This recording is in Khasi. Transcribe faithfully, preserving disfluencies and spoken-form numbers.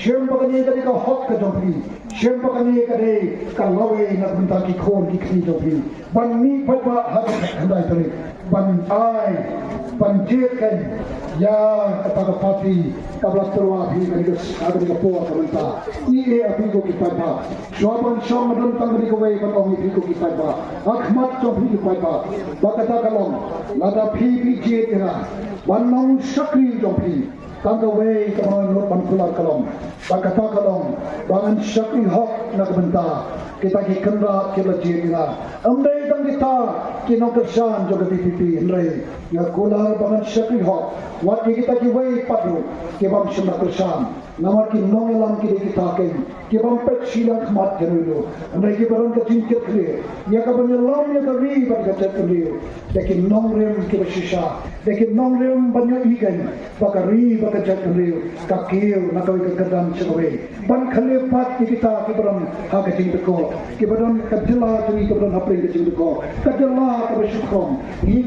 Shem ba kane ka dei ka hok ka jong phi. Shem ba kane ka dei ka lawei na ka bynta ki khun ki kti jong phi. Ban mih paidbah ha ka khyndai tarik. Ban ai, ban jied kein ïa kata ka party kaba la tyrwa phi ha kane ka por ka mynta. Ïa phi ko ki paidbah. Shuwa ban shong nga don tang kane kawei ban ong ïa phi ko ki paidbah. Ha khmat jong phi ki paidbah. Ba kata ka long. Lada phi phi jied ïa nga. Ban long shakri jong phi. Tang kawei kaba nga nud ban kular ka long. Ba kata ka long. Ba ngan shakri hok na ka bynta kita ki kynrad ki la jied ïa nga. Ym dei tang kita ki nongkyrshan jong ka V P P hynrei nga kular ba ngan shakri hok. Wat ïa kita kiwei pat ruh ki bym shym la kyrshan. Namar ki nongïalam ki dei kita kein ki bym peit shiliang khmat ïano ïano. Hynrei kiba don ka jingkitkhlieh ïa ka ban ïalam ïa ka ri bad ka jaitbynriew. Da ki nongrim kiba shisha, da ki nongrim ban ïohi kein ba ka ri bad ka jaitbynriew ka kiew na kawei ka kyrdan sha kawei. Ban khleh pat ïa kita kiba don ha ka jingdukor, kiba don ka jylla jong ngi kaba don hapdeng ka jingdukor, ka jylla kaba shukor. Ngi